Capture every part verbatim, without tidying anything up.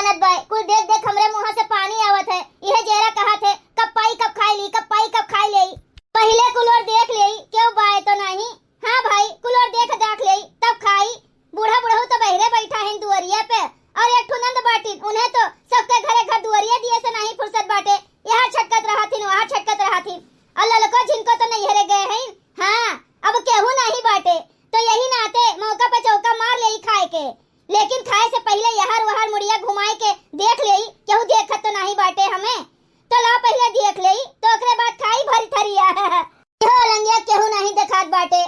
ननद बाय, कुल देख देख हमरे मुँहा से पानी आवत है। इहे जेरा कहत है, "कब पाई, कब खाई ली, कब पाई, कब खाई लेई।" पहिले कुल ओर देख लेई, केहू बाय तो नाहीं। हाँ भाई, कुल ओर देख दाख लेई, तब खाई। बूढ़ा बुढ़ऊ तो बहिरे बैठा हैं दुअरिया पे, और एक ठो नंद बाटिन, उन्हें तो सबके घरे घर दुअरिया दिए से नाहीं फुर्सत बाटे। यहाँ छटकत रहथिन, वहाँ छटकत रहथिन, और ललको झिनको तो नैहरे गए हैं। हाँ, अब केहू नाहीं बाटे, तो यही नाते मौका पे चौका मार लेई खाए के। लेकिन खाए से पहिले यहर वहर मुड़िया घुमाए के देख लेई, केहू देखत तो नाहीं बाटे हमें। तो ला पहिले देख लेई, तो ओकरे बाद खाई भरी थरिया। इहो अलंगिया केहू नाहीं देखात बाटे,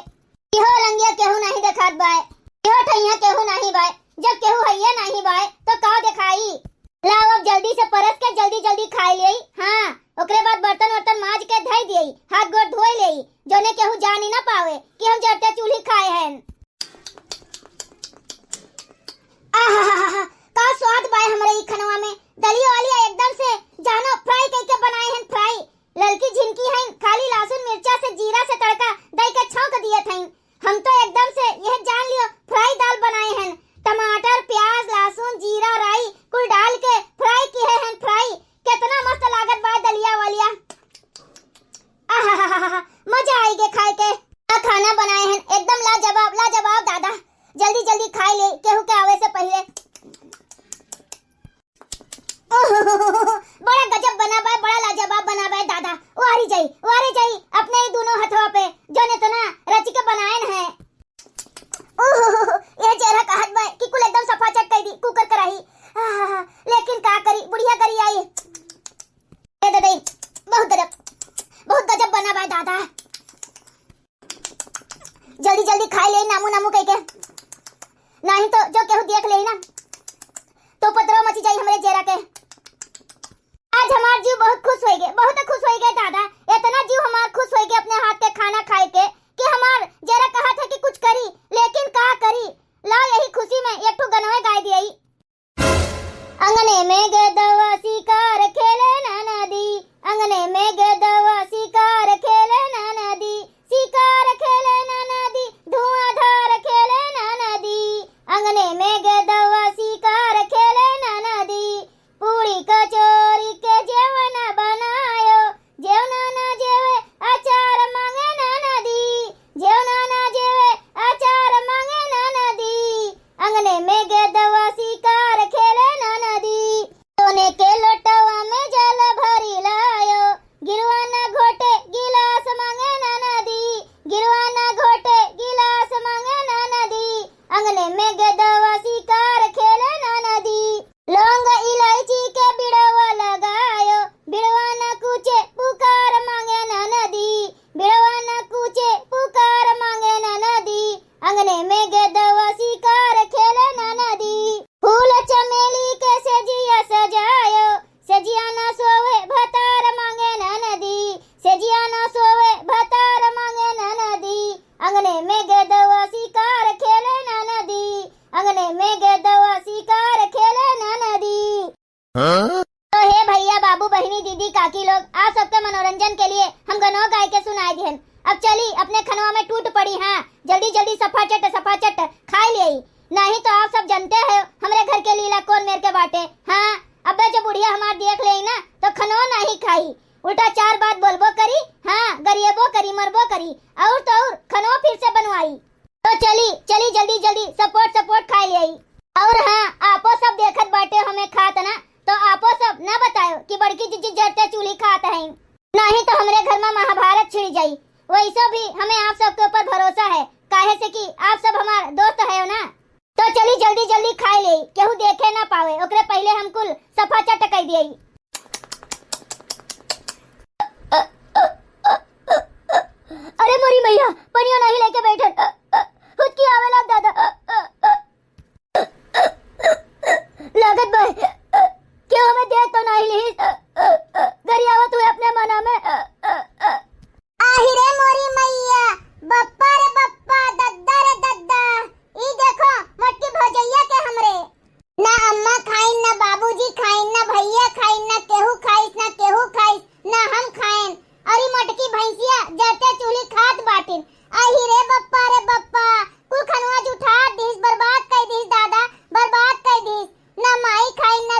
इहो अलंगिया केहू नाहीं देखात बाय, इहो ठइया केहू नाहीं बाय। जब केहू हइये नाहीं बाय, तो का देखाई? लाओ अब जल्दी से परस के जल्दी जल्दी खाए लेई। हाँ, ओकरे बाद बर्तन वर्तन माज के धई देई, हाथ गोड़ धोए लेई, जोने केहू जानी ना पावे कि हम जरते चूल्ही खाए हैं। आहाहाहा, का स्वाद बाय हमरे ई खनवा में। दलिया वालिया एकदम से जानो fry कइके बनाए हैं, fry। ललकी झिनकी हैं, खाली लहसुन मिर्चा से जीरा से तड़का दई के छौंक दियत हैं। हम तो एकदम से यह जान लियो fry दाल बनाए हैं। टमाटर, प्याज, लहसुन, जीरा, राई कुल डाल के fry किहे हैं, fry। कितना मस्त लागत बा दलिया वालिया। आहाहाहा, मजा आइगे खाए के। का खाना बनाए हैं, एकदम लाजवाब, लाजवाब दादा। जल्दी जल्दी खाए ले, केहू के आवे से पहिले। ओहो, बड़ा गजब बना बाय, बड़ा लाजवाब बना बाय दादा। वारी जाई, वारी जाई, अपने ही दोनों हथवा पे जौन इतना रच के बनाएन है। ओहो, ये चेहरा कहत बाय कि कुल एकदम सफाचट कई दी, कुकर कराही। आहा, लेकिन का करी, बुढ़िया करी आई। ए दे दे, बहुत गजब, बहुत गजब बना बाय दादा। जल्दी जल्दी खाए ले, नामू नामू कह के, नहीं तो जो केहू देख ले ना, तो उपद्रव मची जाई हमरे जेरा के। आज हमार जीव बहुत खुश होइगे, बहुत खुश होइगे दादा। इतना जीव हमार खुश होइगे अपने हाथ के खाना खाए के कि हमार जेरा कहत है कि कुछ करी, लेकिन का करी। लाओ यही खुशी में एक ठो गनवे गाय दियई। अंगने में गेदवा शिकार खेले ननदी, अंगने में गेदवा शिकार खेले ननदी, शिकार खेले ननदी, धुआंधार खेले ननदी। अंगने में गेदवा शिकार खेले ननदी, पूड़ी कचौरी के जेवना बनायो, जेवना ना जेवे अचार मांगे ननदी, जेवना ना जेवे अचार मांगे ननदी। अंगने में गेदवा शिकार खेले ननदी। सोने के लोटवा में जल भरी लायो, गिरवा ना घोटे गिलास मांगे ननदी, गिरवा ना घोटे गिलास मांगे ननदी। अंगने में गेदवा शिकार खेले ननदी। लौंग इलायची के बिड़वा लगायो, बिड़वा ना कूचे पुकार मांगे ननदी, बिड़वा ना कूचे पुकार मांगे ननदी। अंगने में गेदवा शिकार खेले ननदी। फूल चमेली के सेजिया सजायो, सेजिया ना सोवे भतार मांगे ननदी, सेजिया ना सोवे भतार मांगे ननदी। अंगने में गेदवा शिकार खेले ननदी, अंगने में गेदवा शिकार खेले ननदी। हाँ? तो हे भैया, बाबू, बहिनी, दीदी, काकी लोग, आप सबके मनोरंजन के लिए हम गनो गाय के सुनाए दिहन। अब चली अपने खनवा में टूट पड़ी। हाँ, जल्दी जल्दी सफाचट सफाचट खाए ले, नहीं तो आप सब जानते हो हमरे घर के लीला कौन मेर के बाटे। हाँ, अबे जो बुढ़िया हमार देख ले ना तो खनवा नहीं खाई, उल्टा चार बात बोलबो करी। हाँ, गरियबो करी, मरबो करी, और तो और खनवा फिर से बनवाई। तो चली, चली जल्दी जल्दी सपोट सपोट खाए ले आई। और हाँ, आपो सब देखत बाटे हमें खात ना, तो आपो सब ना बतायो कि बड़की जिज्जी जरते चूल्ही खात हैं, नहीं तो हमरे घर में महाभारत छिड़ जाई। वैसो भी हमें आप सबके ऊपर भरोसा है, काहे से कि आप सब हमार दोस्त है ना। तो चली जल्दी जल्दी खाए ले, केहू देखे ना पावे, ओकरे पहले हम कुल सफा चट कई दिए। अरे मोरी मैया, पनिया नहीं लेके बैठल, हुचकी आवे लाग दादा। लागत बा केहू हमें देख तो नहीं ली, गरियावत हुए अपने मना में। आहि रे मोरी मैया, बप्पा रे बप्पा, दद्दा रे दद्दा, ई देखो मोटकी भौजैया के हमरे। ना अम्मा खाइन, ना बाबूजी खाइन, ना भैया खाइन, ना केहू खाइस, ना केहू खाइस, ना हम खाएन। और ई मोटकी भैंसिया जरते चूल्ही खात बाटिन। आहि रे बप्पा रे बप्पा, कुल खनवा जुठार दिस, बर्बाद कई दिस दादा, बर्बाद कई दिस। ना माई खाइन, ना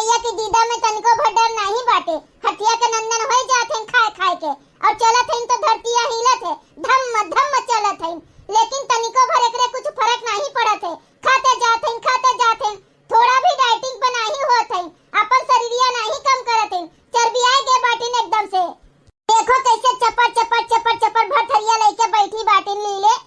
हथिया के दीदा में तनिको भर डर नाही बाटे। हथिया के नंदन होई जात हइन खाए खाए के, और चलत हइन तो धरतिया हिलत है, धम्म धम्म चलत हइन, लेकिन तनिको भर एकरे कुछ फर्क नाही पड़त है। खाते जात हइन, खाते जात हइन, थोड़ा भी डाइटिंग पे नाही होत हइन, अपन शरीरिया नाही कम करत हइन, चर्बियाए गए बाटिन एकदम से। देखो कैसे चपर चपर चपर चपर भरथरिया लइके बैठी बाटिन लीले।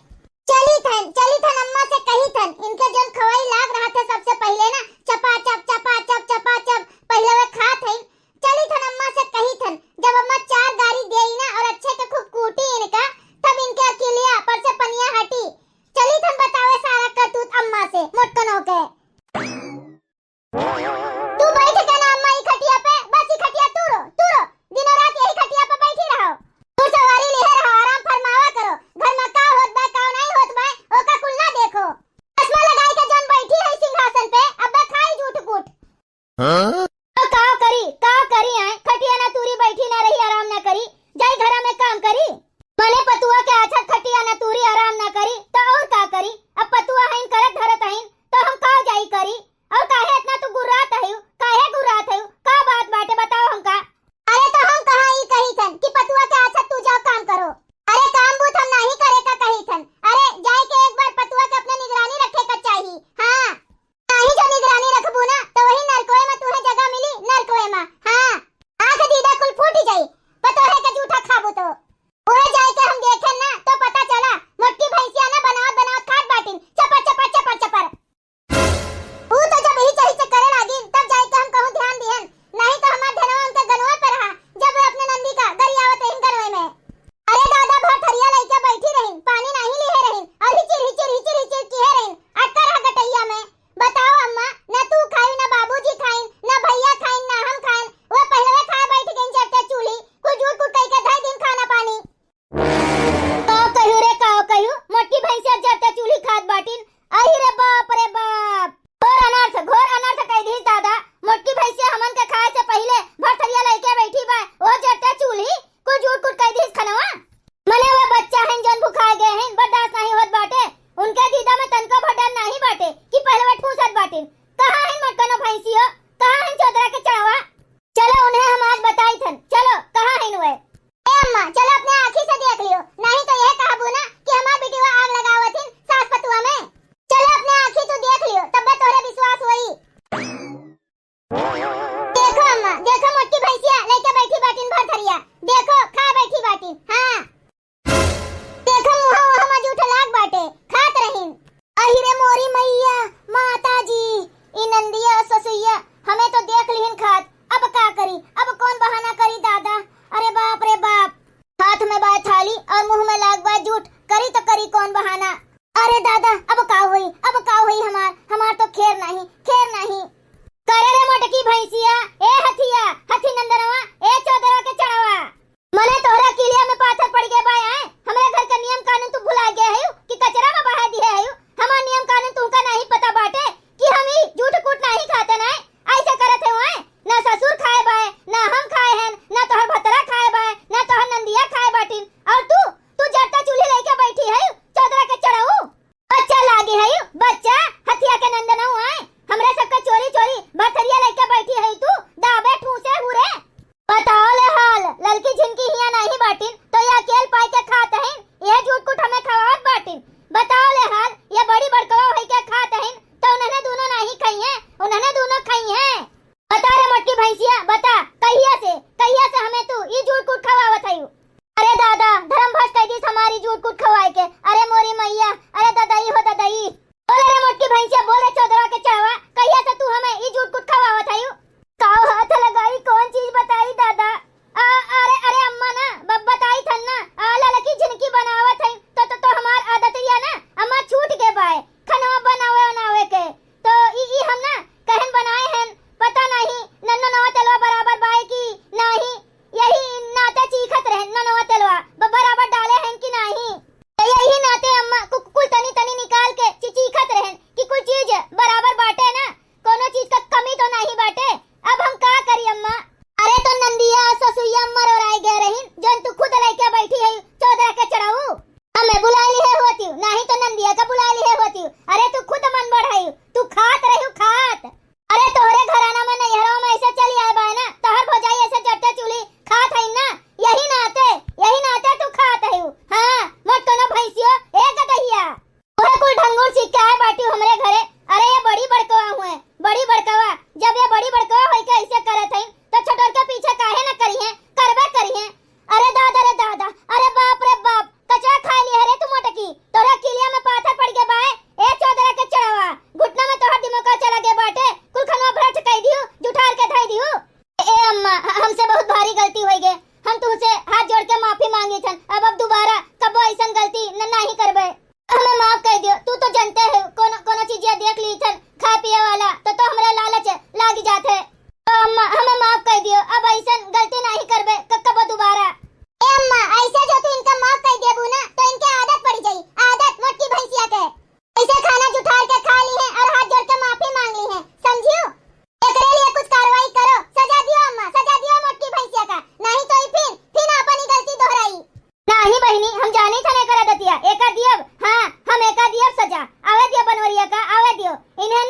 चली थन, चली थन अम्मा से कही थन, इनके जौन खवाई लाग रहा थे सबसे पहिले ना, चपा चप, चपा चप, चपा चप, पहिले वे खात हइन। चली थन अम्मा से कही थन, जब अम्मा चार गारी देई ना और अच्छे के खूब कूटी इनका, तब इनके अकिलिया पर से पनिया हटी। चली थन बतावे सारा करतूत अम्मा से, मोटकनो के। तू बैठ के ना अम्मा ई खटिया पे, बस ई खटिया तू रो, तू रो। दिनों रात यही खटिया पे बैठी रहो। तू सवारी लिहे रहो, आराम फरमावा करो। घर में का होत बा, का नहीं होत बा, ओका कुल ना देखो। चश्मा लगाई के जौन बैठी है सिंहासन पे, अब्बे खाई जूठ कूट। हाँ? तो का करी, का करी आए? खटिया ना तूरी बैठी ना रही, आराम ना करी, जाई घरा में काम करी। मने पतुआ के आछत खटिया ना तूरी, आराम ना करी, तो और का करी? अब पतुआ हईन, करत धरत हईन, तो हम का जाई करी? और काहे इतना तू गुर्रात हयू? काहे गुर्रात हयू? का बात बाटे, बताओ हमका। अरे तो हम कहाँ ई कही थन कि पतुआ के आछत तू जाओ काम करो? अरे काम बूत हम नाही करे का कही थन। अरे जाए के एक बार पतुआ के अपने निगरानी रखे का चाही। हाँ, नाही जो निगरानी रखबू ना तो वही नरकोए में तुहे जगह मिली, नरकोए में। हाँ, आँख दीदा कुल फूट जाई, पतोहे के जूठा खाबू तो। ओहे जाए के हम देखेन ना तो पता चला, मोटकी भैंसिया ना बनावत बनावत खात बाटिन, चपर चपर चपर चपर। ऊ तो जब हिच हिच करे लागिन, तब जाए के हम कहूँ ध्यान दिहन, नहीं तो हमार ध्यानवा उनके गनवे पे रहा, जब वे अपने नंदी का गरियावत रहिन गनवे में। अरे दादा, भर थरिया लइके बैठी रहिन, पानी नाही लिहे रहिन, और हिचिर हिचिर हिचिर हिचिर किहे रहिन, अटका रहा गटैया में। बताओ अम्मा, ना तू खाई, ना बाबूजी खाइन, ना भैया खाइन, ना हम खाइन, वे पहलवे खाए बैठ गइन जरते चूल्ही, कुल जूठ कुट कई के धई दिन खाना पानी। का कहू रे, का कहू, मोटकी भैंसिया जरते चूल्ही खात बाटिन। अहि रे बाप रे बाप, घोर अनर्थ, घोर अनर्थ कई दिहिस दादा। मोटकी भैंसिया हमन के खाए से पहिले भर थरिया लइके बैठी बा, ओह जरते चूल्ही कुल जूठ कुट कई दिहिस खनवा। मने वे बच्चा हइन जौन भुखाए गए हइन, बर्दाश्त नाही होत बाटे। उनके दीदा में तनको भर डर नाही बाटे कि पहलवे ठूसत बाटिन। कहाँ हइन मोटकनो भैंसियो, कहाँ हइन चौदरा के चढ़वा? चलो उन्हें हम आज बताई थन। चलो, कहाँ हइन वे? ए अम्मा, चलो अपने आँखी से देख लियो, नहीं तो यह कहबू ना कि हमार बिटिया आग लगावत हिन सास पतुआ में। चलो अपने आँखी तू देख लियो, तब तोहरे विश्वास होई। देखो अम्मा, देखो मोटकी भैंसिया लइके बैठी बाटिन भर थरिया, देखो खाए बैठी बाटिन। हाँ, देखो मुँह वहाँ मजूठ लाग बाटे, खात रहिन। अहि रे मोरी मैया, माता जी, ई नंदिया ससुइया हमें तो देख लिहिन खात, अब का करी, अब कौन बहाना करी दादा? अरे बाप रे बाप, हाथ में बा थाली और मुँह में लाग बा जूठ, करी तो करी कौन बहाना? अरे दादा, अब का होई, अब का होई हमार, हमार तो खेर नाही, खेर नाही। करे रे मोटकी भैंसिया, ए हथिया, हथी नंदनवा, ए चौदरा के चढ़वा। मने तोहरा किलिया में पाथर पड़ गए बा, आए? हमरे घर का नियम कानून तू भुला गए हयू कि कचरा में बहा दिए हयू? हमार नियम कानून तुमका नाही पता बाटे कि हम ई जूठ कूट नाही खाते ना, ऐसे करत हयू, आए? ना ससुर खाए बाए, ना हम खाए हन, ना तोहर भतरा खाए बाए, ना तोहर नंदिया खाए बाटिन। और तू, तू जरता चूल्ही लइके बैठी हयू, चौदरा के चढ़ऊ। बच्चा लागे हयू, बच्चा, हथिया के नंदनऊ आए। हमरे सबके चोरी चोरी भरथरिया लइके बैठी हयू तू, दाबे ठूसे हुरे। बताओ ले हाल, ललकी झिनकी हियाँ नाही बाटिन, तो ये अकेल पाई के खात हइन, ये जूठ कुट हमें खवावत बाटिन। बताओ ले हाल, ये बड़ी बड़कवा होई के खात हइन, तो उन्हने दूनो नाही खइहें, उन्हने दूनो खइहें। बता रे मोटकी भैंसिया, बता, कहिया से, कहिया से हमें तू ई जूठ कुट खवावत हयू? अरे दादा, धर्म भ्रष्ट कई दिस हमारी जूठ कुट खवाए के। अरे मोरी मैया, अरे ददई हो ददई। बोले रे मोटकी भैंसिया, बोले चौदरा के चढ़वा, कहिया से तू हमें ई जूठ कुट खवावत हयू? काव हाथ लगाई, कौन चीज बताई दादा? आ, अरे, अरे अम्मा ना, ब-, बताई थन ना, आ, ललकी झिनकी बनावत हई, तो, तो, तो हमार आदतिया ना, अम्मा छूट के बाय, खनवा बनावे, बनावे के। तो ई, ई हम ना, कहन बनाए हन, पता नाही, नन्नो नवा तेलवा बराबर बाय कि नाही, यही नाते चीखत रहन, ननवा तेलवा ब-, बराबर डाले हैं कि नाही? तो यही नाते अम्मा कु-, कुल तनी तनी निकाल के ची-, चीखत रहन कि कुल चीज बराबर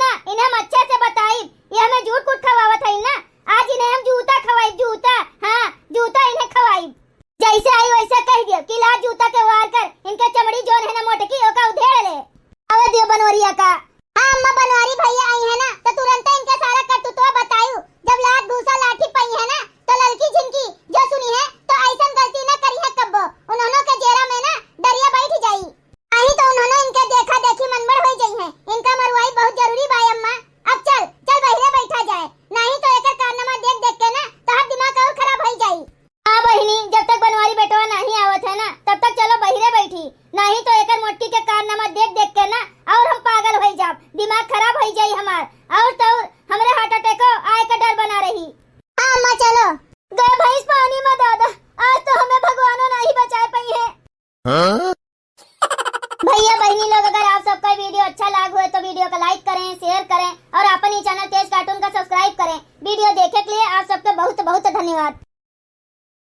हाँ, इन्हें हम अच्छे से बताइब, ये हमें झूठ कुछ खवावत है ना। आज इन्हें हम जूता खवाइब, जूता, हाँ, जूता इन्हें खवाइब। जैसे आई वैसे कह दियो कि ला जूता के वार कर, इनके चमड़ी जोन है ना मोटकी, ओका उधेड़ ले। आवे दियो बनवरिया का। हाँ अम्मा, बनवारी भैया आई है ना, तो तुरंत इनके सारा करतूतवा बतायू। जब लात घूसा लाठी पई है ना, तो ललकी झिनकी जो सुनी है, तो ऐसन गलती ना करी है कब्बो। उन्होंने के जेरा में ना डरिया बैठ जाई। नहीं तो उन्होंने इनके देखा देखी मनबड़ होई जाई है। इनका मरुआई बहुत जरूरी बा अम्मा। अब चल, चल बहिरे बैठा जाए, नहीं तो एकर कारनामा देख देख के ना तोहर दिमाग और खराब होई जाई। हाँ बहिनी, जब तक बनवारी बेटवा नहीं आवत है ना, तब तक चलो बहिरे बैठी, नहीं तो एकर मोटकी के कारनामा देख देख के ना और हम पागल होई जाब, दिमाग खराब होई जाई हमार, और तो और हमरे heart attack आए का डर बना रही। हाँ अम्मा चलो। गए भैंस पानी में दादा, आज तो हमें भगवानो नहीं बचाए पाई है। हाँ? भैया बहिनी लोग, अगर आप सबका video अच्छा लाग होए तो video का like करें, share करें और अपन ही channel तेज cartoon का subscribe करें। Video देखे के लिए आप सबके बहुत बहुत धन्यवाद।